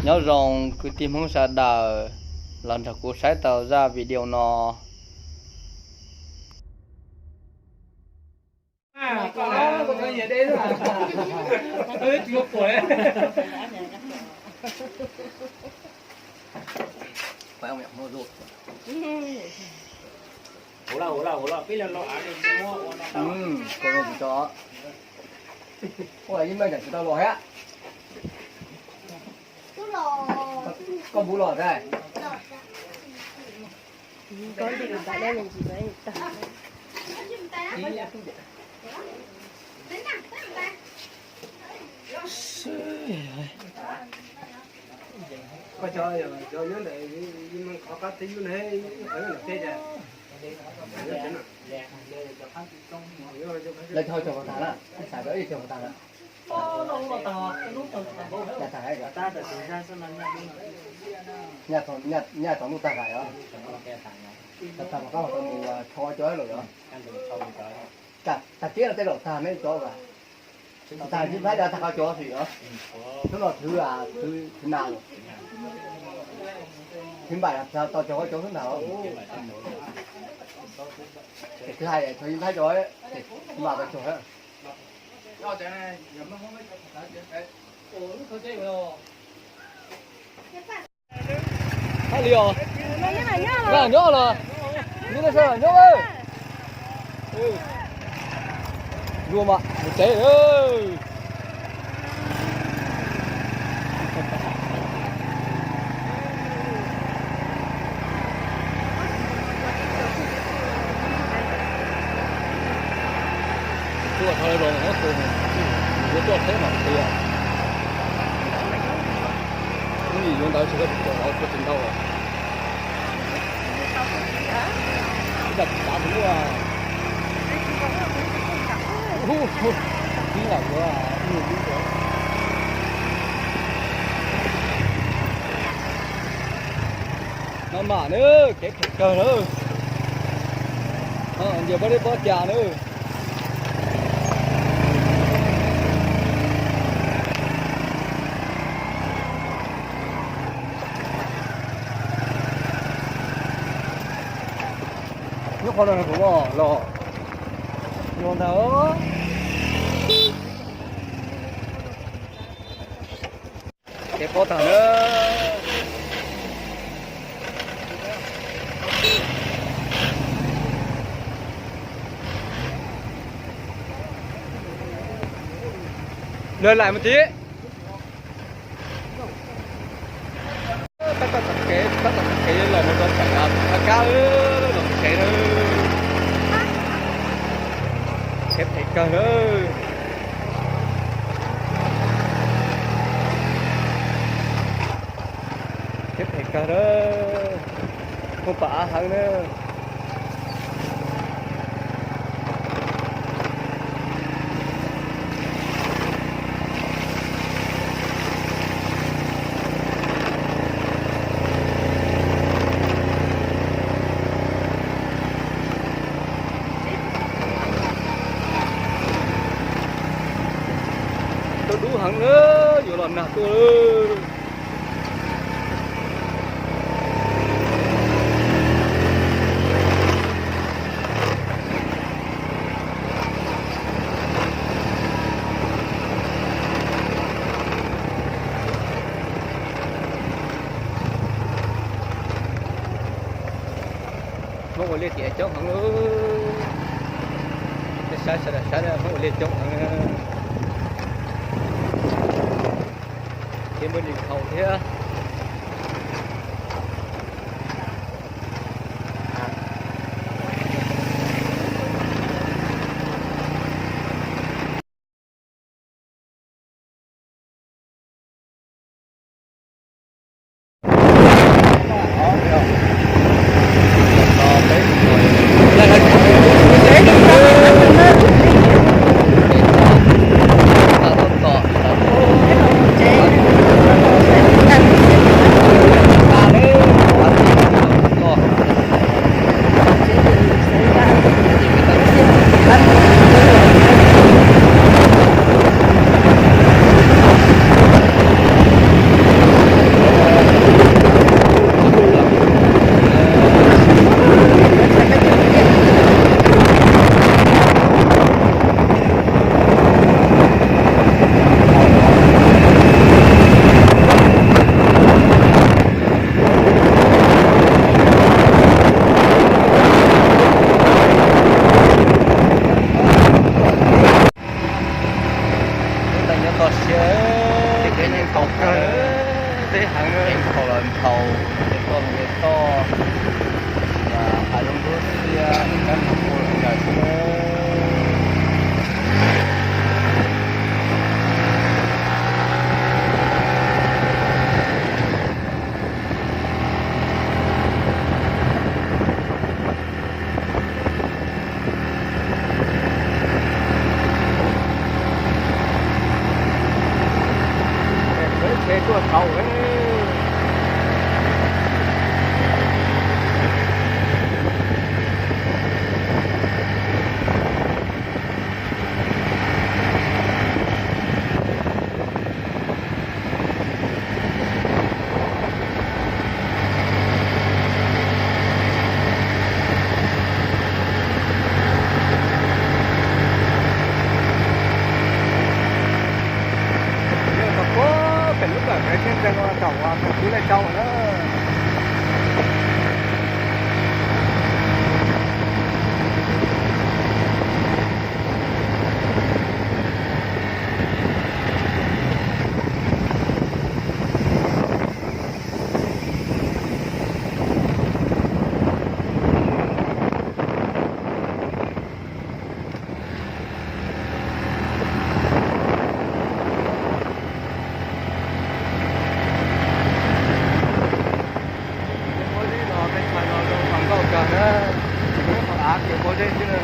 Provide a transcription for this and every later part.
Nyob zoo kwv tij Hmoob sawv daws los nrog kuv saib tau zaj video no. Ua ib meej tsis tau los thiab. Koj puv los tag. Lawv cog cog puas tag na, ib xav cov ib cog puas tag na. Nyaj tsaus ntuj tag kawg os. Tag mas koj tau mus rho cov lawm os. Tag kis no tej laus tag me cov as. Tag tsis npab cov tag qhov cov xwb os. Hnub no thwv, thwv nas lawm. Thwv npaim tau cog qhov cov xwb ntag. Ces thwv hais tsis npab cov, ces thwv mas tau cog. Hab li os. Nyob los, nyob nyob. Luag mas mus tsev. Tuaj tau los, tuaj teb mam qhia. Lub yim yuav ntawd tsis, koj tsis tau los, koj tsis ntau. Ib tag tsis tav tus lub. Ib lam yuav ib lub. No mas na, kev phem kawg na. Nce pob deb pob cag na. Lub qhov no kuv los, los ntag. Kev pob tag na. Lawv laim mus tim. Tab tom txoj kev, tab tom txoj kev los mus rau pem Thaj Kab, los mus tsev na. Kev phem kawg na. Kev phem kawg na. Muaj pam av heev na. Tuaj dub heev na, yuav los nag tuaj. Hmoob ua liaj tiam coob heev. Saib sawv daws saib, Hmoob ua liaj coob heev. Kev npaj nis haus thiab. Deb heev, kev nkhaus los nkhaus, kev toj los kev toj, tab sis mas hav zoov ntsuab xiab, kab ntug ua los ncaws xwb na. Lawv tsheb tuaj tau lawm. Yog tau puag pem lub kawm ntawd thiaj nres los zaum thaum kuv laij rau na. Pob zeb no peb txhais los zoo mas nkauj kawg na, tsis muaj ib qho av, tsuas pob zeb xwb na.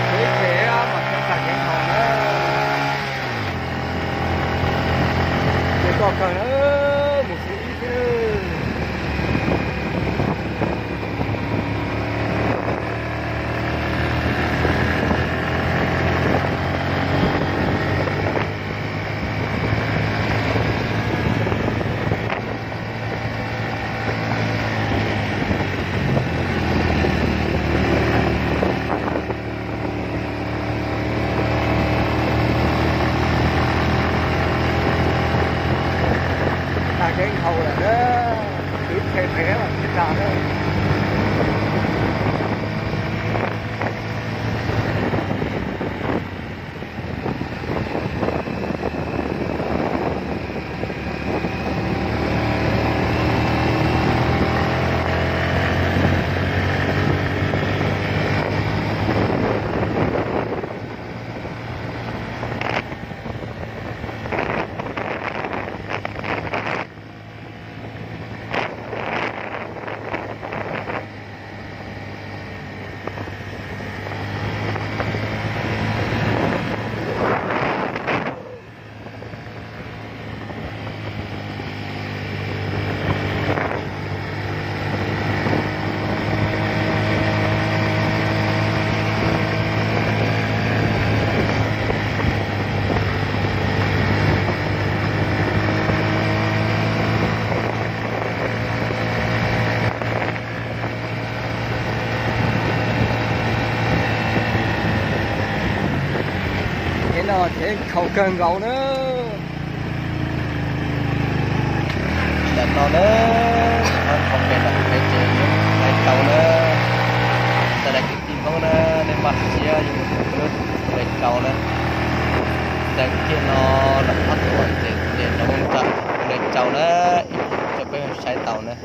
Teb tsev mas kheev tag kev haus na. Ces koj kawg na, mus xwb ib xwb. Tag kev haus lawm na, twb phem phem mas tsis tas na. Tsev no tsev khaus kawg nkaus na. Ntawm no na, qhov pem ntawm peb tsev yuav hlais tau na. Sawv daws kwv tij Hmoob na, nej npaj siab yuav mus hlais tau lub hlais tau na. Ntawm kiag no lawm ob tug ces ces rov mus hlais tau na, ib pliag coj peb saib tau na.